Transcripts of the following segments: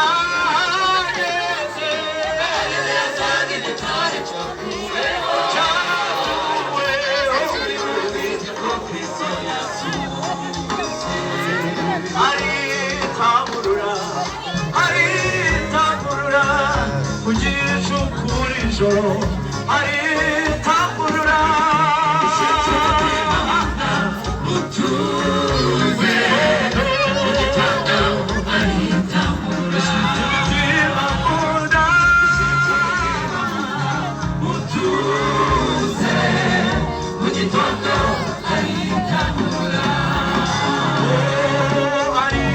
Ahageze aritamurura, aritamurura mu gicuku nijoro, aritamurura. Umutima nkunda,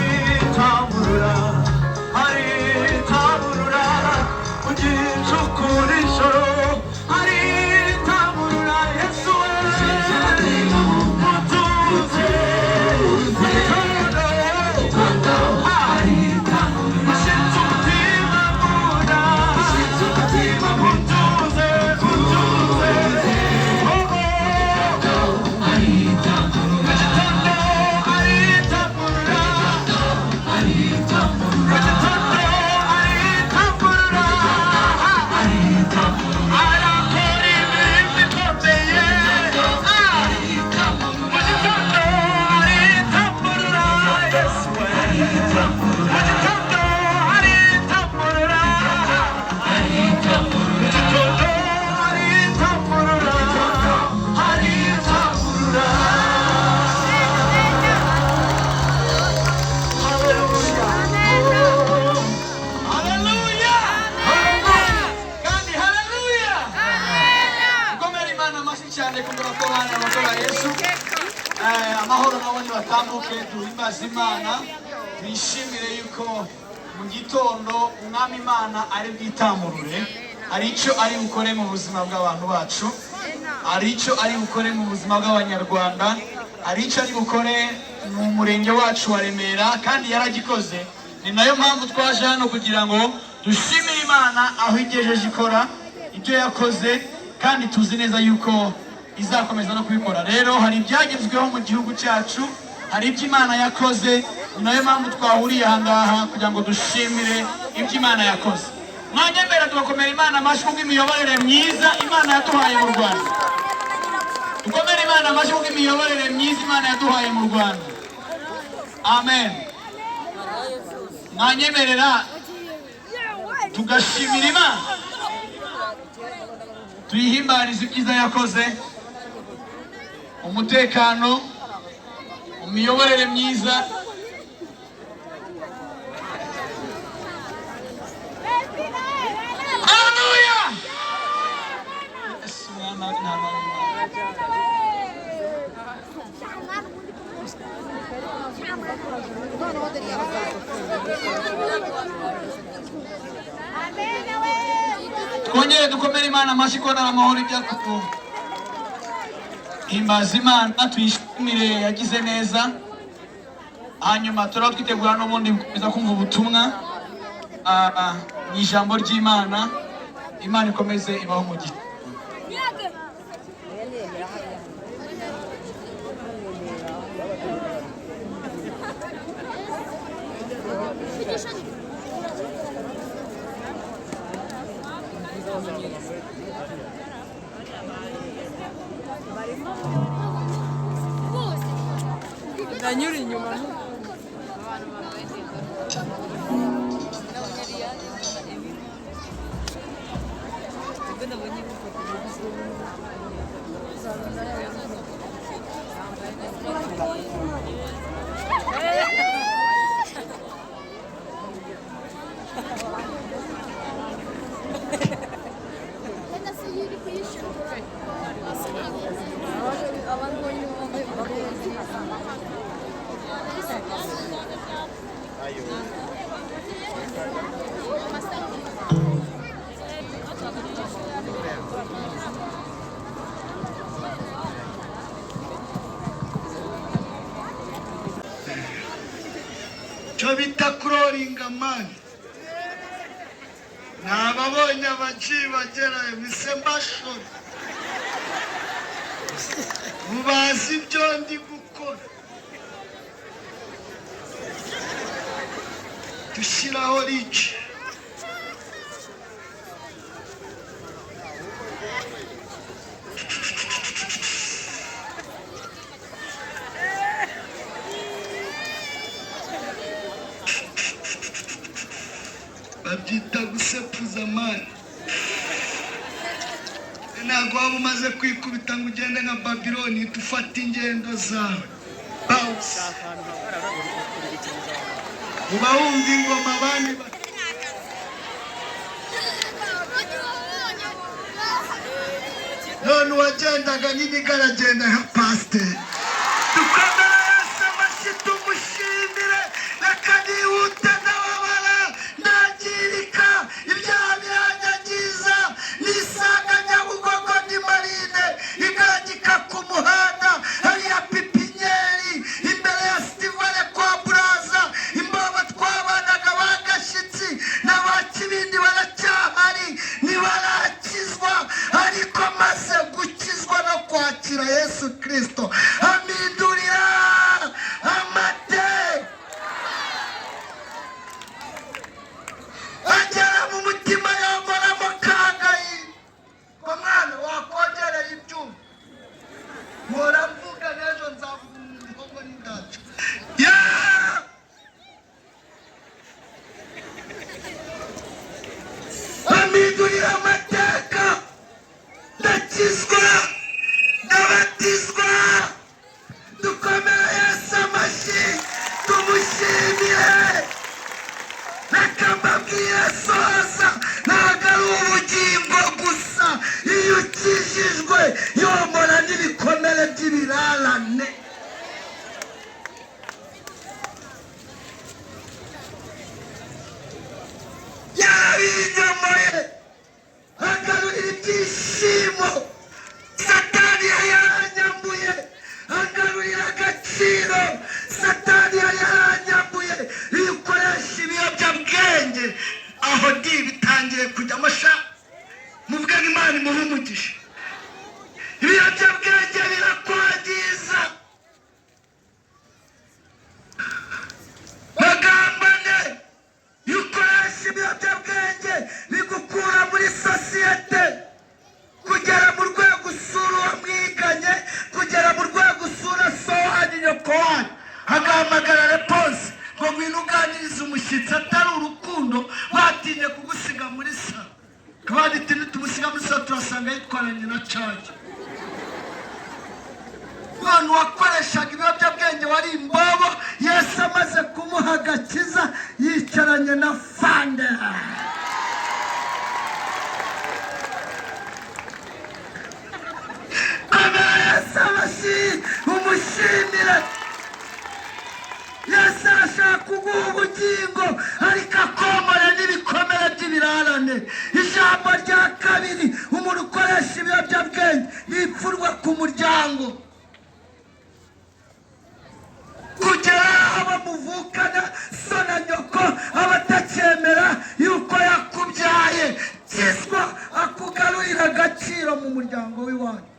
aritamurura, aritamurura mu gicuku nijoro, aritamurura. Yesu we, mutuze mu gitondo, ushinze umutima nkunda, mutuze, mutuze, oh, oh. Mu gitondo aritamurura, mu gitondo aritamurura, arakora imirimo ikomeye. Mu gitondo aritamurura, Yesu we. Mu gitondo aritamurura, mu gitondo aritamurura, aritamurura. Haleluya! Haleluya! Kandi haleluya! Gukomera Imana amashyi cyane kubera ko bana bato ba Yesu. Amahoro nabonye batambuke, duhimbaze Imana, twishimire yuko mu gitondo Umwami Imana ari bwitamurure. Hari icyo ari bukore mu buzima bw'abantu bacu, hari icyo ari bukore mu buzima bw'Abanyarwanda, hari icyo ari bukore mu murenge wacu wa Remera, kandi yaragikoze. Ni nayo mpamvu twaje hano kugira ngo dushimire Imana aho igejeje ikora ibyo yakoze, kandi tuzi neza yuko izakomeza no kubikora. Rero hari ibyagezweho mu gihugu cyacu, hari ibyo Imana yakoze. Ni nayo mpamvu twahuriye aha ngaha kugira ngo dushimire ibyo Imana yakoze. Mwanyemera tugakomera Imana amashyi kubw'imiyoborere myiza Imana yaduhaye mu Rwanda. Dukomere Imana amashyi kubw'imiyoborere myiza Imana yaduhaye mu Rwanda. Amen. Mwanyemerera tugashimira Imana, tuyihimbarize ibyiza yakoze, umutekano, imiyoborere myiza. Haleluya! Yesu mwana w'intama w'Imana. Twongere dukomere Imana amashyi ko nta amahoro ijya himbaza Imana, tuyishimire yagize neza. Hanyuma turaba twitegura n'ubundi gukomeza kumva ubutumwa mu ijambo ry'Imana. Imana ikomeze ibaho umugisha. Ndanyura inyuma. Cyo bita kuroringa man, nababonye abaci bagera mise mbashora, mubazi ibyo ndi gukora. Gushyiraho rici. Babyita gusepuza man. Ntabwo waba umaze kwikubita ngo ugende nka Babiloni, uhita ufata ingendo zawe. Bawusi uba wumva ingoma abandi. None uwagendaga n'iniga aragenda nka pasiteri. Dukomere Yesu amashyi, tumushimire. Reka nihute, ndababara, ndangirika, ibyaha biranyangiza, nisanga Nyabugogo, ni marine igangika ku muhanda hariya pipinyeri imbere ya sitivale kwa Buraza. Imbobo twabanaga, ba Gashyitsi n'aba Kibindi, baracyahari, ntibarakizwa. Ariko maze gukizwa no kwakira Yesu Kirisito, amindurira amateka, agera mu mutima, yomoramo kangayi ngo mwana wakongereye ibyuma. Mpora mvuga, n'ejo nzavuga umuhogo n'indacu. Yeah! Amindurira amateka, ndakizwa, ndabatizwa. Dukomere Yesu amashyi, tumushimire. Reka mbabwire, soza, ntabwo ari ubugingo gusa. Iyo ukijijwe, yomora n'ibikomere by'ibirarane. Yarabinyomoye, agarurira ibyishimo Satani yari yaranyambuye, agarurira agaciro Satani yari yaranyambuye. Iyo ukoresha ibiyobyabwenge, aho di bitangiye kujyamo sha, muvuge ngo Imana imuhe umugisha. Ibiyobyabwenge birakwangiza. Bagambane, iyo ukoresha ibiyobyabwenge bigukura muri sosiyete, kugera mu rwego usura uwo mwiganye, kugera mu rwego usura so wanyu, nyoko wanyu, agahamagara réponse ngo ngwino uganirize umushyitsi, atari urukundo, batinye kugusiga muri salo. Kabandi iti nitumusiga muri salo turasanga yitwaranye na cage. None wakoreshaga ibiyobyabwenge, wari imbobo, Yesu amaze kumuha agakiza yicaranye na fandera. Komera Yesu amashyi, umushimire. Yesu arashaka kuguha ubugingo, ariko akomora n'ibikomere by'ibirarane. Ijambo rya kabiri, umuntu ukoresha ibiyobyabwenge yipfurwa ku muryango, kugera aho bamuvukana, so na nyoko, abatacyemera yuko yakubyaye. Kizwa, akugarurira agaciro mu muryango w'iwanyu.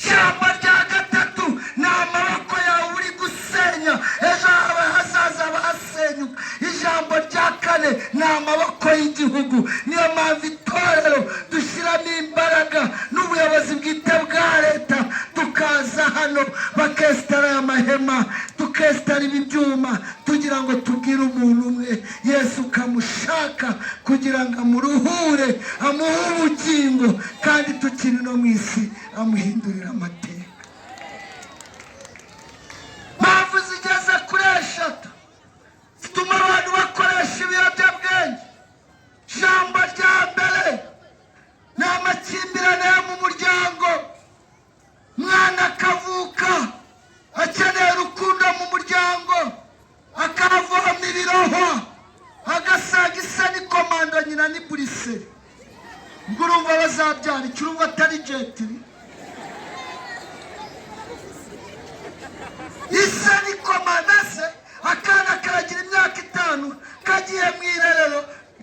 Ijambo rya gatatu ni amaboko yawe uri gusenya, ejo hawe hazaza bahasenyuka. Ijambo rya kane ni amaboko y'igihugu. Niyo mpamvu itorero dushyiramo imbaraga n'ubuyobozi bwite bwa leta, tukaza hano bakesitara aya mahema, tukesitara ibi byuma, tugira ngo tubwire umuntu umwe Yesu ukamushaka kugira ngo amuruhure, amuhe ubugingo, kandi tukiri no mu isi amuhindurira amateka. Mpamvu zigeze kuri eshatu zituma abantu bakoresha ibiyobyabwenge. Ijambo rya mbere ni amakimbirane yo mu muryango. Mwana akavuka akeneye urukundo mu muryango, akavoma ibirohwa, agasanga isa n'ikomando, nyina ni buriseri. Ubwo urumva bazabyara icyo? Urumva atari jetiri? Isa n'ikomando se, akana karagira imyaka 5 kagiye mu irerero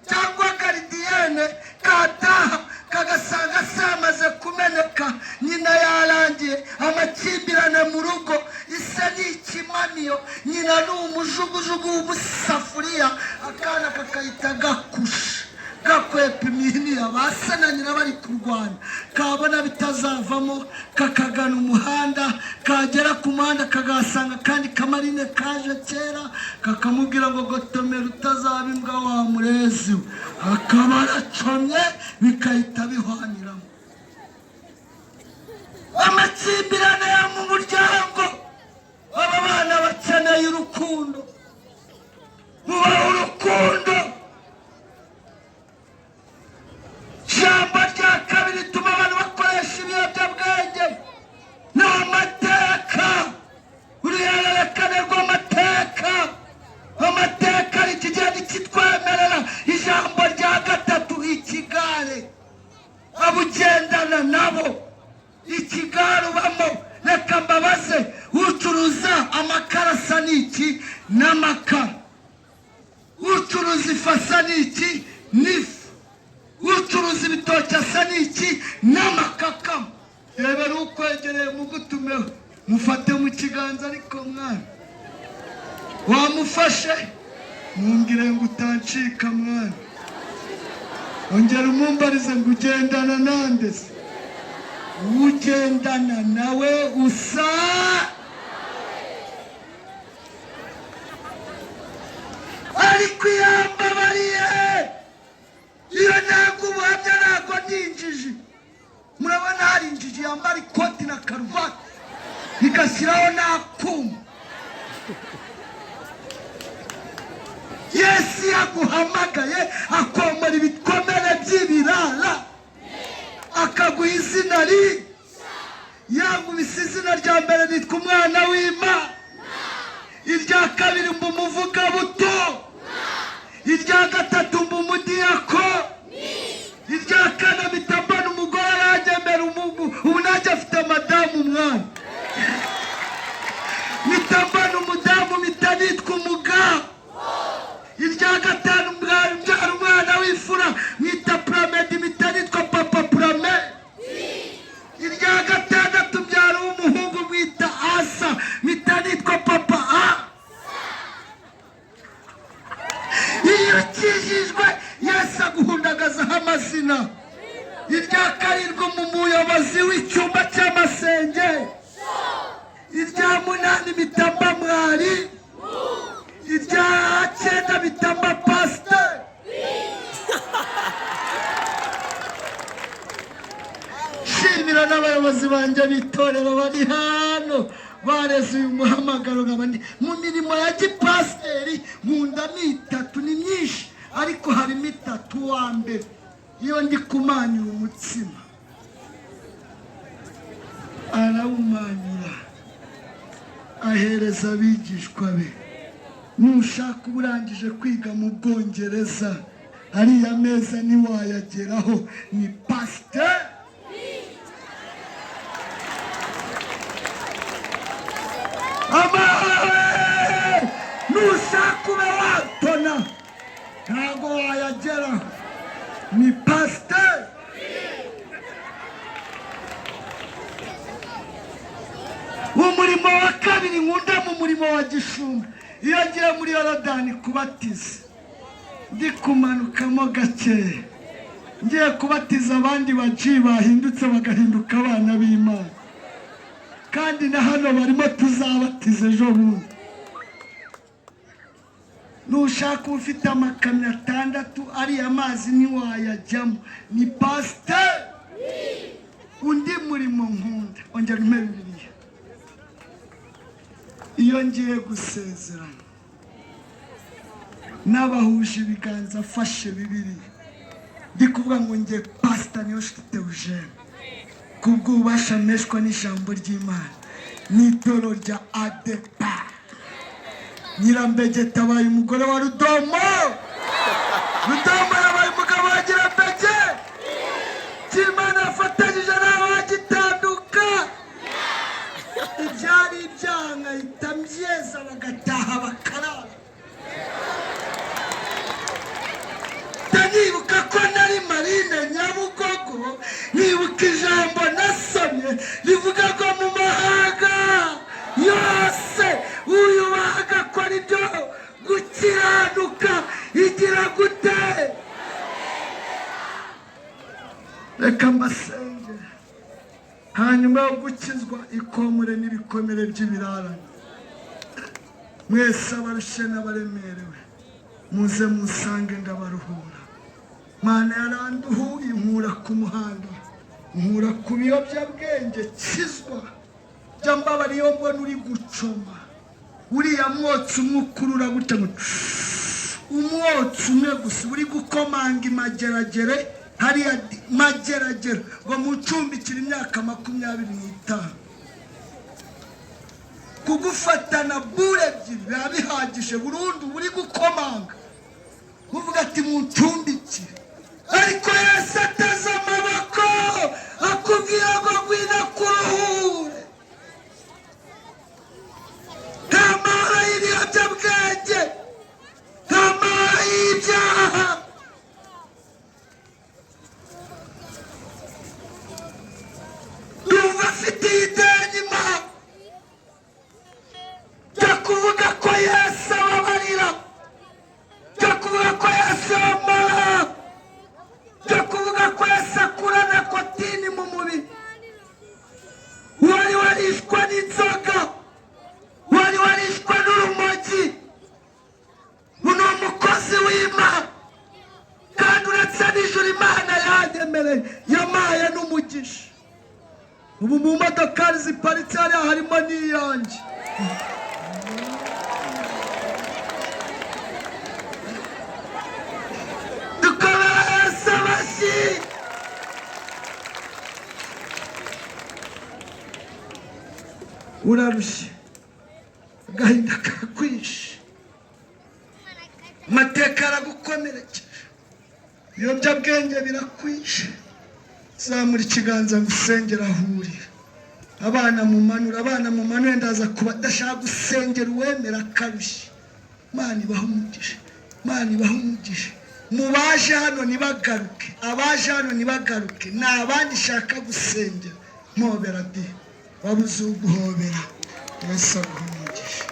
cyangwa gardienne, kataha kagasanga se yamaze kumeneka, nyina yarangiye. Amakimbirane mu rugo, ise ni ikimamiyo, nyina ni umujugujugu w'umusafuriya. Akana kakahita gakusha, gakwepa imihini ya ba se na nyina bari kurwana, kabona bitazavamo kakagana umuhanda, kagera ku muhanda kagasanga kandi kamarine kaje kera, kakamubwira ngo gotomera utazaba imbwa wa murezi we, akaba aracomye, bikahita bihwaniramo. Amakimbirane ya mu muryango, aba bana bakeneye urukundo, mubahe urukundo. Ijambo rya kabiri rituma abantu bakoresha ibiyobyabwenge ni amateka, uruhererekane rw'amateka. Amateka ari ikigenda kitwemerera. Ijambo rya gatatu, ikigare, abugendana nabo, ikigare ubamo. Reka mbabaze, ucuruza amakara asa n'iki n'amakara? Ucuruza ifu asa n'iki n'ifu? Ucuruza ibitoki asa n'iki n'amakakama? Rebera ukwegereye mugutumeho, mufate mu kiganza. Ariko mwana, wamufashe? Mumbwire ngo utancika mwana. Ongera umumbarize ngo ugendana nande se? Ugendana nawe usa. Ariko iyambabariye iyo ntabwo ubuhamya, ntabwo ndi injiji. Murabona hari injiji yambara ikoti na karuvati igashyiraho n'akuma. Yesu yaguhamagaye akomora ibikomere by'ibirara, akaguha izina ri yagubise. Izina rya mbere nitwa umwana w'Imana, irya kabiri mba umuvugabuto, irya gatatu mba umudiyako, irya kane mpita mbona umugore aranyemera. Ubu nanjye afite madamu umwana, mpita mbona umudamu, mpita nitwa umugabo. Irya gatanu mbyara umwana w'imfura, mwita Puramedi, mpita nitwa papa Purame. Irya gatandatu mbyara w'umuhungu, mwita Asa, mpita nitwa papa A. Iyo ukijijwe, Yesu aguhundagazaho amazina. Irya karindwi mu muyobozi w'icyumba cy'amasenge, irya munani mitamba mwari, irya cyenda mitamba pasiteri. Nshimira n'abayobozi banjye b'itorero bari hano bareze uyu muhamagaro. Nkaba ndi mu mirimo ya gipasiteri, nkundamo itatu, ni myinshi ariko harimo itatu. Wa mbere, iyo ndi kumanyura umutsima, arawumanyura ahereza abigishwa be. Nushaka uba urangije kwiga mu Bwongereza, ariya meza ntiwayageraho, ni pasiteri. Amahoro, nushaka ube watona, ntabwo wayageraho, ni pasiteri. Umurimo wa kabiri nkunda mu murimo wa gishumba, iyo ngiye muri Yorodani kubatiza, ndi kumanukamo gakeya ngiye kubatiza abandi baji bahindutse bagahinduka abana b'Imana, kandi na hano barimo tuzabatiza ejo bundi. Nushaka uba ufite amakamyo atandatu, ariya mazi ntiwayajyamo, ni pasiteri. Undi murimo nkunda, ongera umpe Bibiliya, iyo ngiye gusezerana n'abahuje ibiganza afashe Bibiliya, ndi kuvuga ngo nge Pasita Niyonshuti Eugene, kubw'ububasha mpeshwa n'ijambo ry'Imana n'itorero rya ADEPR, Nyirambegeta abaye umugore wa Rudomo, Rudomo yabaye umugabo wa Nyirambege, Cyimana yafatanyije n'abagitanduka, ibyari ibyaha nkahita mbyeza, bagataha bakarara. Nibuka ko nari marine Nyabugogo, nibuka ijambo nasomye rivuga ko mu mahanga yose uyu agakora ibyo gukiranuka. Reka mbasengere. Hanyuma yo gukizwa, ikomore n'ibikomere by'ibirarane. Mwese abarushye n'abaremerewe, muze musange, ndabaruhura. Mana yaranduhuye, inkura ku muhanda, nkura ku biyobyabwenge. Kizwa. Jya mbabara iyo mbona uri gucoma uriya mwotsi umwe ukurura gutya ngo umwotsi umwe gusa, uri gukomanga imageragere hariya Mageragere ngo mucumbikire imyaka 25. Kugufatana bure ebyiri biba bihagije burundu. Uri gukomanga uvuga ati: "Muncumbikire." Ariko Yesu ateze amaboko, akubwira ngo: "Ngwino kuruhure." Nta mahoro y'ibiyobyabwenge, nta mahoro y'ibyaha. Ndumva afite ideni ma jya kuvuga ko Yesu ababarira, jya kuvuga ko Yesu yamara, jya kuvuga ko Yesu akura nicotine mu mubiri. Wari warishwe n'inzoga, wari warishwe n'urumogi, ubu ni umukozi w'Imana. Kandi uretse n'ijuru Imana yanyemereye, yamaye n'umugisha. Ubu mu modokari ziparitse hariya harimo n'iyanjye. Dukomere Yesu amashyi. Urarushye, agahinda karakwishe, amateka aragukomerekeje, ibiyobyabwenge birakwishe, zamura ikiganza ngo usengere aho uri. Abana mumanure, abana mumanure, ndaza kuba ndashaka gusengera uwemera akarushye. Imana ibahe umugisha, Imana ibahe umugisha. Mu baje hano ntibagaruke, abaje hano ntibagaruke, ni abandi ishaka gusengera. Mpobera di, wabuze uguhobera. Yesu aguhe umugisha.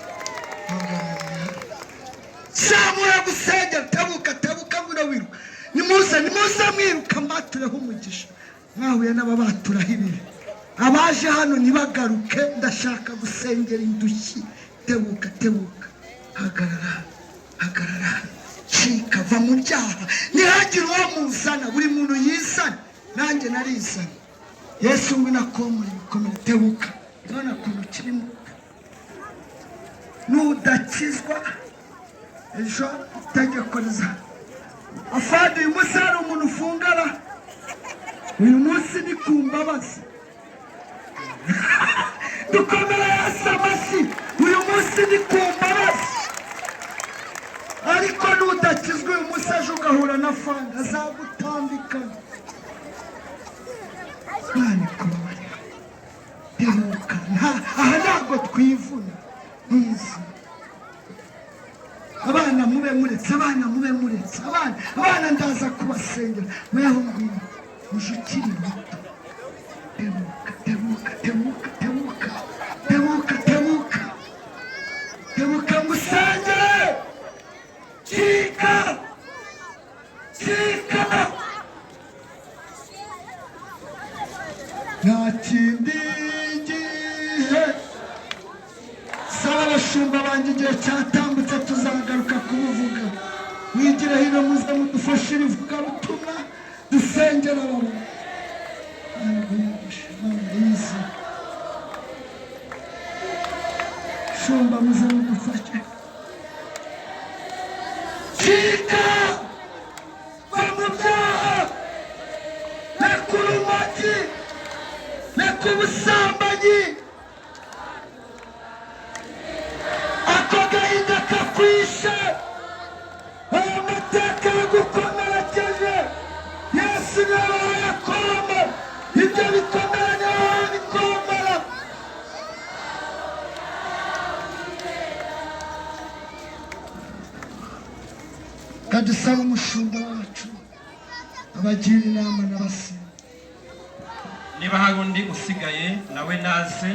Zamura gusengera. Tabuka, tabuka, ngwino wiruka. Nimuze, nimuze mwiruka, mbatureho umugisha. Mwahuye n'ababaturaho ibibi. Abaje hano ntibagaruke, ndashaka gusengera indushyi. Tebuka, tebuka, hagarara, hagarara. Cika, va mu byaha. Ntihagire uwo muzana, buri muntu yizana. Nanjye narizana. Yesu ngwino akomora ibikomere. Tebuka. Urabona ukuntu ukiri muto. Nudakizwa ejo itegeko riza. Afande, uyu munsi hari umuntu ufungara. Uyu munsi ni ku mbabazi. Dukomere Yesu amashyi. Uyu munsi ni ku mbabazi, ariko nudakizwa uyu munsi, ejo ugahura na fande, azagutambikana. Imana ikubabarira. Tebuka. Aha ntabwo twivuna nkizi. Abana mube muretse, abana mube muretse, abana, abana ndaza kubasengera. Mweho ngwino uje ukiri muto. Tebuka, tebuka, tebuka, tebuka, tebuka, tebuka, tebuka ngusengere. Cika, cika. Nta kindi gihe. Saba abashumba banjye, igihe cyatambutse, tuzagaruka kubuvuga. Mwigire hino, muze mudufashe irivugabutumwa, dusengera aba bantu. Imana yize. Shumba, muze mudufashe. Cika, va mu byaha, reka urumogi, reka ubusambanyi. Ako gahinda kakwishe, aya mateka yagukomerekeje, Yesu niwe wayakomora. Ibyo bikomere niwe wabikomora. Kadusaba umushumba wacu abagira inama n'abasiba. Niba hari undi usigaye nawe naze.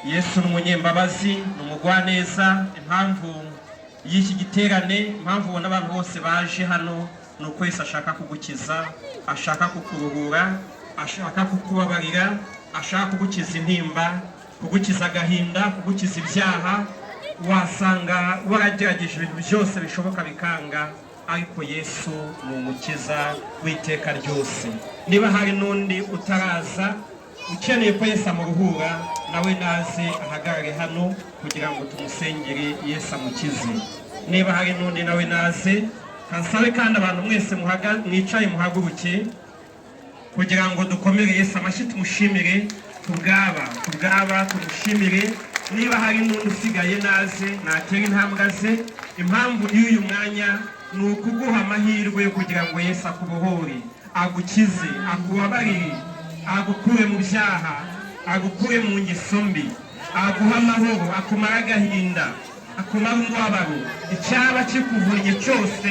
Yesu ni umunyembabazi, ni umugwaneza. Impamvu y'iki giterane, impamvu ubona abantu bose baje hano. Ni uko Yesu ashaka kugukiza, ashaka kukuruhura, ashaka kukubabarira, ashaka kugukiza intimba, kugukiza agahinda, kugukiza ibyaha. Wasanga waragerageje ibintu byose bishoboka bikanga, ariko Yesu ni umukiza w'iteka ryose. Niba hari n'undi utaraza ukeneye ko Yesu amuruhura, nawe naze ahagarare hano kugira ngo tumusengere, Yesu amukize. Niba hari n'undi, nawe naze. Kansabe kandi abantu mwese mwicaye muhaguruke kugira ngo dukomere Yesu amashyi, tumushimire kubwaba tumushimire. Niba hari n'undi usigaye, naze natera intambwe ze. Impamvu y'uyu mwanya ni ukuguha amahirwe yo kugira ngo Yesu akubohore, agukize, akubabarire, agukure mu byaha, agukure mu ngeso mbi, aguhe amahoro, akumare agahinda, akumare umubabaro. Icyaba kikuvunnye cyose,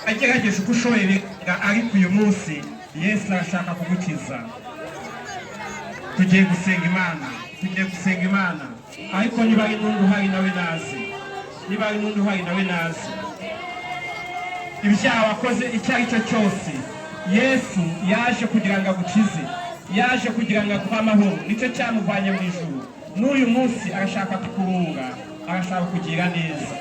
agerageje uko ushoboye bikanga, ariko uyu munsi Yesu arashaka kugukiza. Tugiye gusenga Imana, tugiye gusenga Imana. Ariko niba ari n'undi uhari, nawe naze. Niba ari n'undi uhari, nawe naze. Ibyaha wakoze icyo ari cyo cyose, Yesu yaje kugira ngo agukize, yaje kugira ngo aguhe amahoro. Nicyo cyamuvanye mu ijuru. N'uyu munsi arashaka kukuruhura, arashaka kugira neza.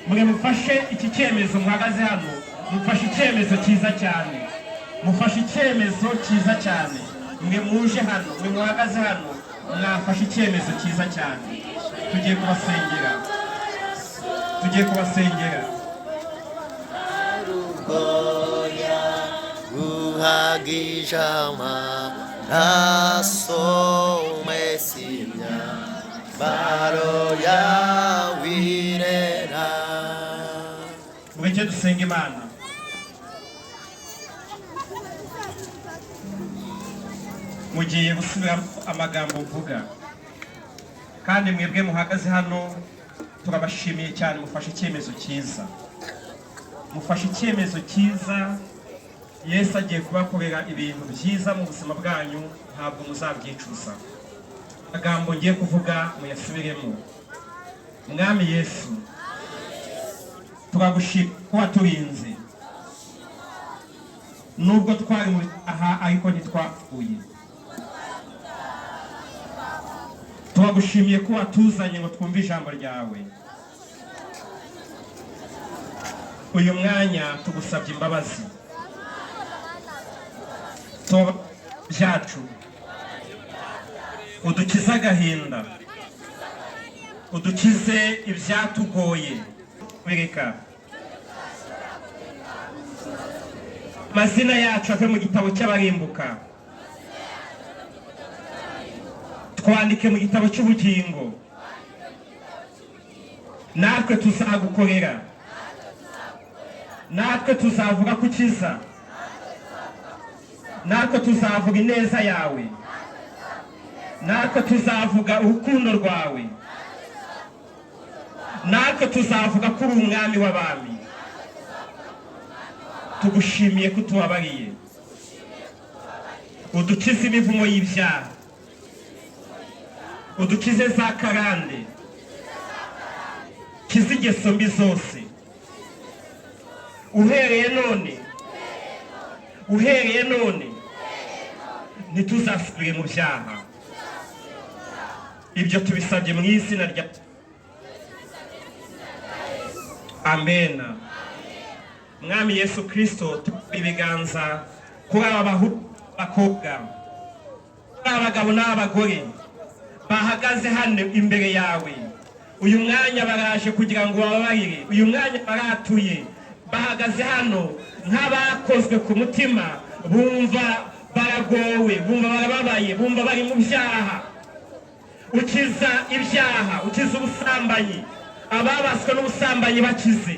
Mwe mufashe iki cyemezo, muhagaze hano, mufashe icyemezo cyiza cyane, mufashe icyemezo cyiza cyane. Mwe muje hano, mwe muhagaze hano, mwafashe icyemezo cyiza cyane. Tugiye kubasengera, tugiye kubasengera. Guhagisha amaraso mesimya baro yawirera. Mureke dusenga Imana. Mugiye gusubiramo amagambo mvuga. Kandi mwebwe muhagaze hano, turabashimiye cyane, mufashe icyemezo cyiza, mufashe icyemezo cyiza. Yesu agiye kubakorera ibintu byiza mu buzima bwanyu, ntabwo muzabyicuza. Amagambo ngiye kuvuga muyasubiremo. Mwami Yesu, turagushima ko waturinze nubwo twari mu byaha, ariko ntitwapfuye. Turagushimiye ko watuzanye ngo twumve ijambo ryawe. Uyu mwanya tugusabye imbabazi byacu, udukize agahinda, udukize ibyatugoye. Bireka amazina yacu ave mu gitabo cy'abarimbuka, twandike mu gitabo cy'ubugingo. Natwe tuzagukorera, natwe tuzavuga ko ukiza, natwe tuzavuga ineza yawe, natwe tuzavuga urukundo rwawe, natwe tuzavuga ko uri umwami w'abami. Tugushimiye ko utubabariye, udukize imivumo y'ibyaha, udukize za karande, kize ingeso mbi zose. Uhereye none, uhereye none, ntituzasubire mu byaha. Ibyo tubisabye mu izina rya Amena. Mwami Yesu Kristo, ibiganza kuri aba bakobwa, kuri abagabo n'abagore bahagaze hano imbere yawe. Uyu mwanya baraje kugira ngo bababarire, uyu mwanya baratuye, bahagaze hano nk'abakozwe ku mutima, bumva baragowe, bumva barababaye, bumva bari mu byaha. Ukiza ibyaha, ukiza ubusambanyi, ababaswe n'ubusambanyi bakize.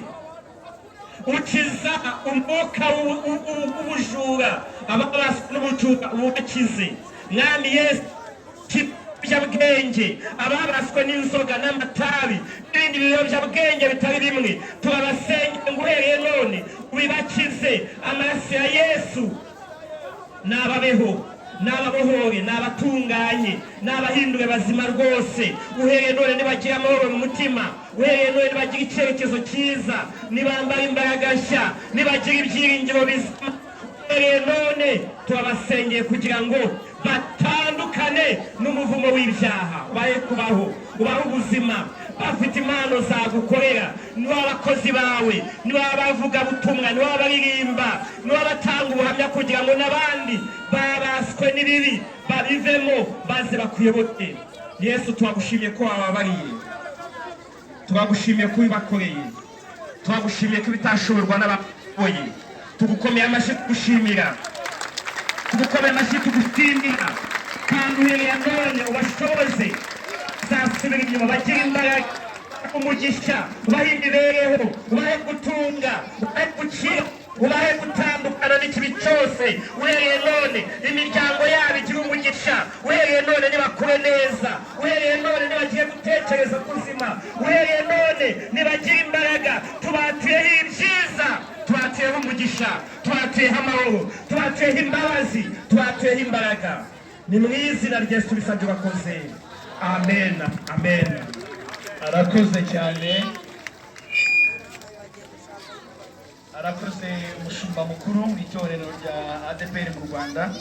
Ukiza umwuka w'ubujura, ababaswe n'ubujura ubakize. Mwami Yesu, ibiyobyabwenge, ababaswe n'inzoga n'amatabi n'ibindi biyobyabwenge bitari bimwe, turabasengera ngo uhereye none ubibakize. Amaraso ya Yesu nababeho, N'ababohore, n'abatunganye, n'abahindure bazima rwose. Uhereye none nibagira amahoro mu mutima, uhereye none nibagira icyerekezo cyiza, nibambara imbaraga nshya, nibagira ibyiringiro bizima. Uhereye none turabasengeye kugira ngo batandukane n'umuvumo w'ibyaha, ubahe kubaho, ubahe ubuzima, bafite impano zagukorera. Niba abakozi bawe, niba abavugabutumwa, niba abaririmba, niba abatanga ubuhamya, kugira ngo n'abandi babaswe n'ibibi babivemo, baze bakuyoboke. Yesu, turagushimiye ko wababariye, turagushimiye ko ubibakoreye, turagushimiye ko ibitashoborwa n'ababoye. Tugukomeye amashyi tugushimira, tugukomeye amashyi tugushimira. Kandi uhereye none ubashoboze zasubira inyuma, bagire imbaraga, umugisha, ubahe imibereho, ubahe gutunga, ubahe gukira, ubahe gutandukana n'ikibi cyose. Uhereye none imiryango yabo igira umugisha. Uhereye none nibakure neza. Uhereye none nibagiye gutekereza kuzima. Uhereye none nibagira imbaraga. Tubatuyeho ibyiza, tubatuyeho umugisha, tubatuyeho amahoro, tubatuyeho imbabazi, tubatuyeho imbaraga. Ni mu izina rya Yesu bisabye, urakoze. Amen, amen. Arakoze cyane, arakoze umushumba mukuru mu itorero rya ADEPR mu Rwanda.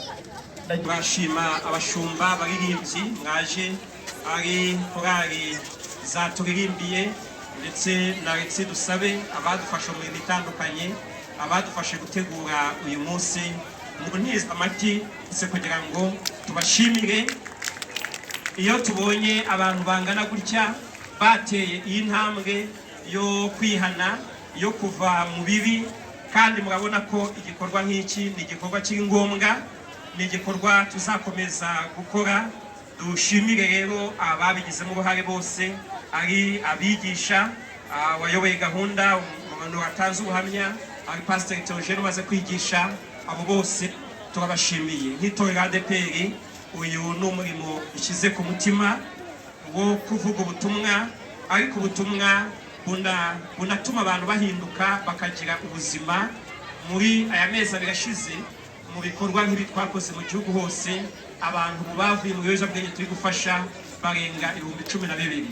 Turashima abashumba, abaririmbyi mwaje, ari korali zaturirimbiye, ndetse na Alexis Dusabe, abadufasha mu mirimo itandukanye, abadufashe gutegura uyu munsi. Mu ntiza amagi ndetse kugira ngo tubashimire. Iyo tubonye abantu bangana gutya bateye iyi ntambwe yo kwihana, yo kuva mu bibi, kandi murabona ko igikorwa nk'iki ni igikorwa kiri ngombwa, ni igikorwa tuzakomeza gukora. Dushimire rero ababigizemo uruhare bose, ari abigisha, wayoboye gahunda, umuntu watanze ubuhamya, ari Pasiteri Theogene umaze kwigisha, abo bose turabashimiye. Nk'itorero ADEPR, uyu ni umurimo ushyize ku mutima wo kuvuga ubutumwa, ariko ubutumwa bunatuma abantu bahinduka bakagira ubuzima. Muri aya mezi 2 ashize, mu bikorwa nk'ibi twakoze mu gihugu hose, abantu bavuye mu biyobyabwenge turi gufasha barenga 12,000.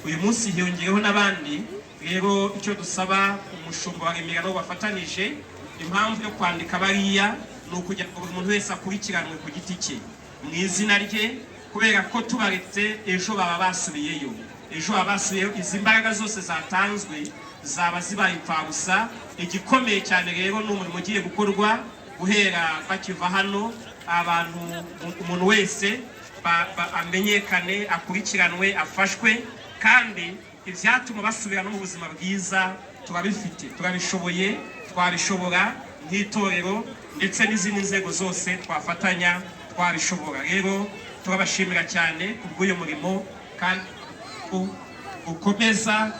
Uyu munsi hiyongereho n'abandi. Rero icyo dusaba umushumba wa Remera n'uwo bafatanije, impamvu yo kwandika bariya ni ukugira ngo buri muntu wese akurikiranwe ku giti cye mu izina rye, kubera ko tubaretse ejo baba basubiyeyo, ejo baba basubiyeyo, izi mbaraga zose zatanzwe zaba zibaye imfabusa. Igikomeye cyane rero ni umurimo ugiye gukorwa guhera bakiva hano, abantu, umuntu wese amenyekane, akurikiranwe, afashwe, kandi ibyatuma basubira no mu buzima bwiza turabifite, turabishoboye, twabishobora nk'itorero ndetse n'izindi nzego zose twafatanya twabishobora. Rero turabashimira cyane kubw'uyu murimo kandi ukomeza.